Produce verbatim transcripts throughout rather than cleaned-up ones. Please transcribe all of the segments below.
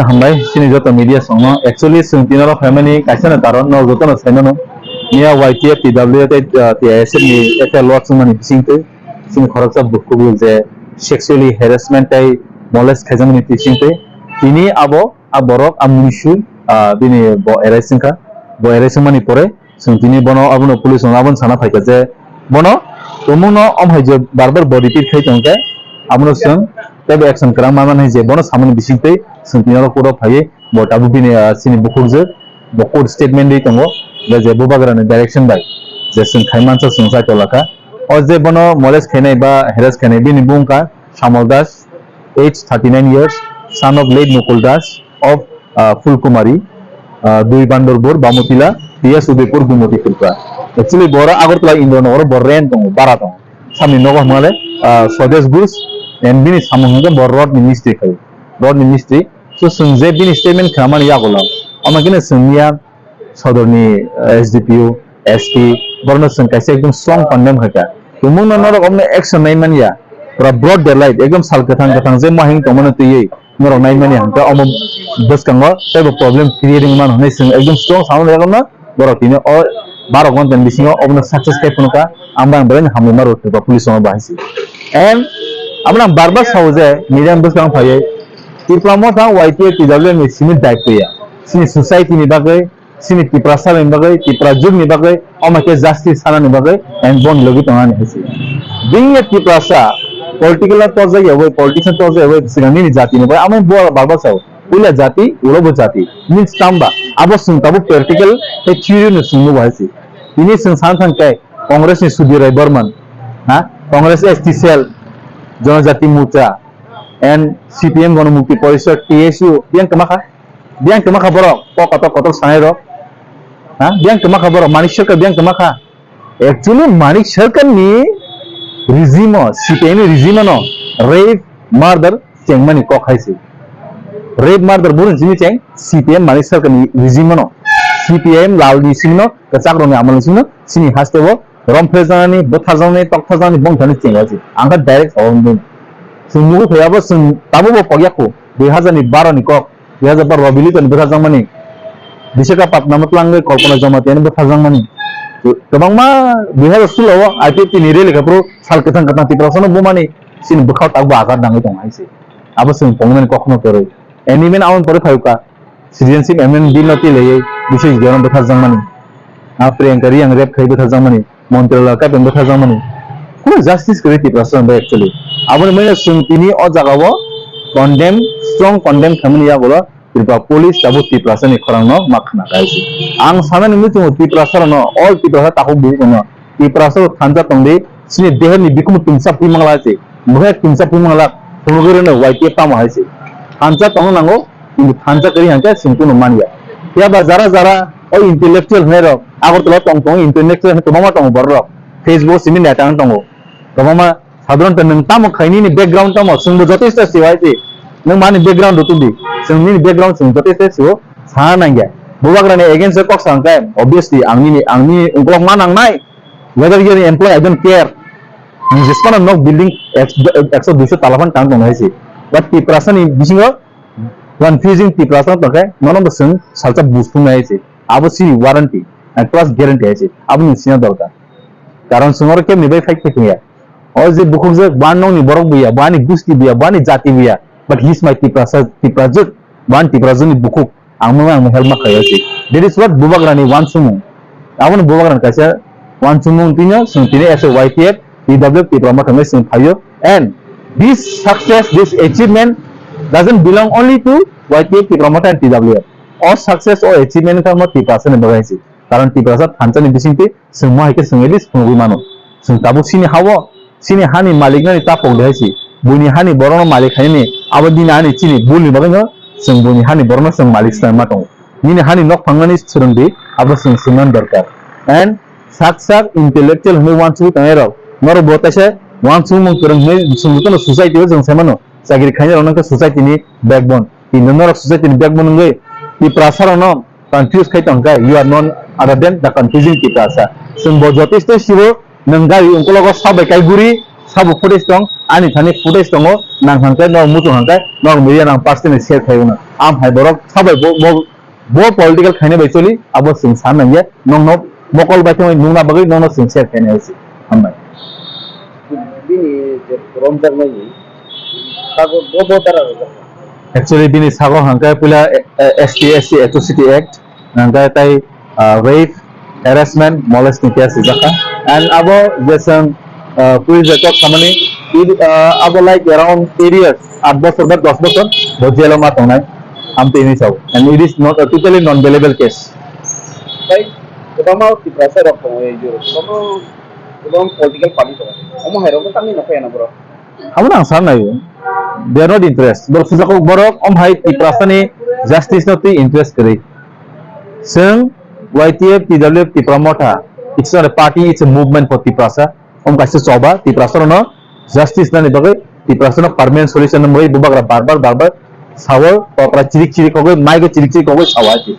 Hambai, chini joto media songno. Actually, chwng tinaro phaimani kaisa no karon no joto no saimano. Miya Y T F, T W A tei, uh, T I S F ni F I R lodge wngmani bisingtwi chini khoroksa bukhuk je sexually harassment tei molest khaijakmani bisingtwi tini abo a borok a munisu, ah, bini bo arrest wngkha. Bo arrest wngmani pore chwng tini bono abono police rok abono sana phaikha je bono tumungno om hai je bar bar bo repeat khai tongkhe abono chwng teibo action kwrang manmani hai je bono samani bisingtwi chwng tini oro court o phaiwi bo tabuk bini, ah, chini bukhuk je bo court statement ri tongo. Bai je bubagrani direction bai je chwng khai mansa chwng chai tolakha. O je bono molest khainai ba harass khainai bini bung wngkha Samol Das, age thirty nine years, son of late Mukul Das of, uh, Fulkumari, uh, Dui Bandorbur, Bamutila, P S Udaipur, Gumoti, Tripura. Actually, boro Agartala Indranagar o bo rent tongo, bara tongo. Samni nogo hwnmale, uh, Swadesh Ghosh, and bini samung hwnkhe bo road ni mistri khai. Road ni mistri. So, chwng je bini statement khamani yagulo. Omo khe chwng miya sodorni, uh, S D P O, S P, borokno chwng kaisa ekdom strong condemn khaikha. Tumungno norok omno action nai manya, pura broad daylight, ekdom sal kwthang kwthang je mohing tongmani twiwi norok nai manya hwnkhe omo bwskango teibo problem creating man hwnwi chwng ekdom strong sound rwgwno borok tini o baro ghonta ni bisingo obono success khe phunukha, ang bai ang belai hamlaima rw thwkha police rokno bahai se. And abo ang bar bar sao je media ni bwskang phaiwi Tipra Motha Y T F T W ni simi daitw ya, chini society ni bagwi, chini Tiprasa ni bagwi, Tipra jug ni bagwi, omo khe justice sana ni bagwi, and bon logi tongani hai se. Bini Tiprasa political na torjak ya bai, politics na torjak ya bai, sigang nini jati ni bai, amo bo bar bar sao, puila jati, ulo bo jati, means tamba, abo sung tabu practical, tei theory no sung bo hai se. Tini sung san thang khe, Congress ni Sudhir Rai Barman, ha, Congress S T cell, Jonojati Morcha, and C P M Gonomukti Porishad, T S U, biyang kwma kha. Biyang kwma kha borok, kok kotor kotor sanai rok. Ha? Biyang kwma kha borok, Manik Sarkar biyang kwma kha. Actually, Manik Sarkar ni regime o, C P I M ni regime no rape, murder chengmani kok hai se. Rape, murder boro chini cheng C P I M Manik Sarkar ni regime no. C P I M lal ni simi no kwchak rok ni amal ni simi no sini haste o romphre janani, bwthar janani, tokthar janani, bongthani cheng hai se. Ang kha direct horo wngwi. Chwng nugo phai abo chwng tabo bo pokya kho. Dui hazar ni baro ni kok. Dui hazar bar Rabi Liton bwtharjakmani, Visakhapatnam o twlangwi Kalpana Jamatia ni bwtharjakmani, kwbangma dui hazar solo o I P F T ni rally khe phuru sal kwthang kwthang Tiprasa no bumani chini bwkhao takbo agar nangwi tongo hai se. Abo chwng tongmani kokno kwrwi. Amendment aboni pore phai kha, citizenship amendment bill no twi laiwi bisai jora bwtharjakmani. A Priyanka Reang rape khai bwtharjakmani. Montri lal kaitor bwtharjakmani. Kunu justice kwrwi Tiprasa bai actually. Aboni manya chwng tini o jaga o condemn, strong condemn khaimani yagulo Tripura police tabuk Tiprasa ni khorang no ma khna kaisi. Ang sana ni muchungo Tiprasa rok no, all Tiprasa takhuk bukhuk no, Tiprasa rok thansa tongdi, chini deher ni bikhumu tungsa pui mangla si, bwkhak tungsa pui mangla, phunugwi rwno Y T F tamo hai si. Thansa tongna nango, Kintu thansa kwrwi hwnkhe chwng kunu manya. Phiya ba jara jara o intellectual hwnwi rok Agartala tong tongo, intellectual hwnwi kwbangma tongo borok rok. Facebook simi neta wng tongo. Kwbangma sadharanto nwng tamo khai nini background tamo chwngbo jotesto sio hai se. Nwng mani background rw tubdi. Chwng nini background chwng jotesto sio sana nangya. Bubagrani against o kok sa hwnkhe obviously ang nini ang nini ungkolok ma nangnai. Whether you are employee, I don't care. Nwng jismano nok building ekso duiso tala phan tang tong hai se. But Tiprasa ni bisingo confusing Tiprasa tongkhe nono bo chwng salsa buj thumnai se. Abo chini warranty, and plus guarantee hai se. Abo nwng sina dorkar. Karon chwng oro kebni bai fight khai tongya. O je bukhuk je bo ani nokni borok buya, bo ani gusti buya, bo ani jati buya. But he is my Tiprasa, Tiprajwk, bo ani Tiprajwk ni bukhuk. Ang mano ang help ma khlai se. That is what Bubagrani wansukmung. Aboni Bubagrani kaisa wansukmung tino, chwng tini as a Y T F, T W F Tipra Motha hwnwi chwng phaio. And this success, this achievement doesn't belong only to Y T F Tipra Motha and T W F. O success, o achievement kha mo Tiprasa ni bagwi se. Karon Tiprasa thansa ni bisingtwi chwng mo hai khe chwng at least phunugwi mano. Chwng tabuk chini ha-o, chini hani malik nani ta pok de hai se. Buini hani borokno malik khainani abo bini ani chini bul ni bagwi no chwng buini hani borokno chwng malik swlai ma tongo. Nini hani nok phangnani swrwng di, abo chwng swngna dorkar. And sak sak intellectual hwnwi wansugwi tongnai rok, norok bo teisa wansukmung kwrwng hwnwi chwng jotono society o chwng sai mano. Chakri khainai rok nokha society ni backbone. Kintu norok society ni backbone wngwi Tiprasa rokno confuse khai tongkha, you are none other than the confusing Tiprasa. Chwng bo jotesto sibo, nwng gari ungkologo sabai kai guri, sabo footage tong, Ani thani footage tongo, nang hangkhe, nok muchung hangkhe, nok media nang personally share khaio na. Am hai borok sabai bo, bo, bo political khaina bai choli, abo chwng san nangya, nokno mokol bai thangwi nungna bagwi nokno chwng share khaina hai se. Hambai. Bini je romjaknai ni, sago bo bo dara rojak. Actually, bini sago hangkhe puila, eh, S T, S C Atrocity Act, hingkhe tei, ah, rape, harassment, molest ni case rijak kha. And abo je chwng, ah, police record samani, id-, ah, abo like around eight years, aat bochor ba dos bochor, bo jail o ma tongnai, amtwi hinwi sao. And it is not, uh, totally non-bailable case. Tei kwbangma Tiprasa rok tongo, ei jora kwbangma, kwbang political party tongo. Omo hai rok no tamni nokha ya na borok? Abo no ang sa nai. They are not interest. Borok sujak borok om hai Tiprasa ni justice no twi interest kwrwi. Chwng Y T F, T W F, Tipra Motha, it's not a party, it's a movement for Tiprasa. Om kaisa choba, Tiprasa rokno justice nani bagwi, Tiprasa no permanent solution nani bagwi, bubagra bar bar, bar bar sao, kokra chirik chirik kogwi, maigo chirik chirik kogwi sao hai.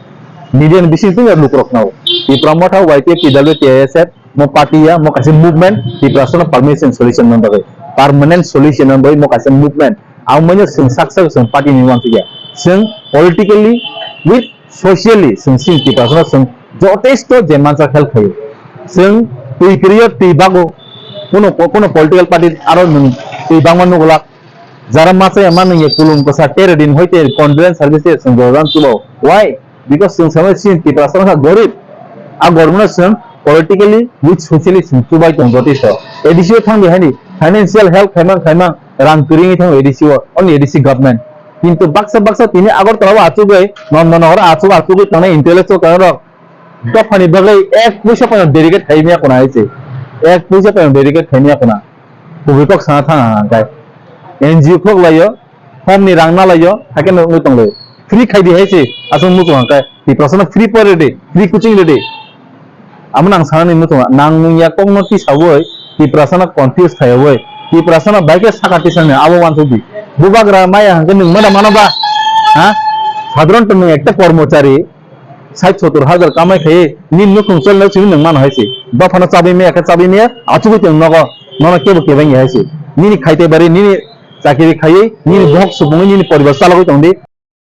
Media ni bising twi lukurok nao. Tipra Motha, Y T F, T W F, T I S F, mo party ya, mo kaisa movement, Tiprasa no permanent solution nani bagwi. Permanent solution nani bagwi mo kaisa movement. Ang manya chwng sak sak chwng party ni uansukya. Chwng politically with socially chwng chini Tiprasano chwng jotesto je mansa help khaio. Chwng twi kwrwio twi bago. Kuno, kuno political party aro nwng twi bangma nugulak. Jara machaya ma nwngya kulum kwsa tere din hoite condolence service chwng jordan chubo. Why? Because chwng samai chini Tiprasano kha gorib. A goribno chwng politically with socially chwng chubai tong jotesto. A D C o thangdi hani financial help khaimang khaimang rang kwrwngwi thango A D C o, only A D C government. Kintu baksa baksa tini Agartala o achugwi, Nandanagar o achuk achugwi tongnai intellectual rok dophani bagwi ek puisa phano dedicate khai maya kuna hai se. Ek puisa phano dedicate khai maya kuna. Kubui kok sana thang ang khe. N G O khok laio, home ni rang na laio, hakhe no wngwi tong laio. Free khai di hai se, aswk muchung ang khe. Tiprasano free pore de, free coaching de de. Amo nang sanani muchungo, nang nung ya kokno tisawoi, Tiprasano confuse khaiwi, Tiprasano bai khe saka tisani abo wansukdi. Bubagra maya hwnkhe nwng mano mano ba? Ha? Sadharanto nwng ekta kormochari, sait sotor hajar kamai khaiwi, nini nukhung cholnai simi nwng mano hai se. Dophano chabwi maya khe chabwi maya, achugwi tong nogo, nono kebo kebeng ya hai se. Nini khaite bari, nini chakiri khaiwi, nini bohok supungwi, nini poribar chalogwi tongdi.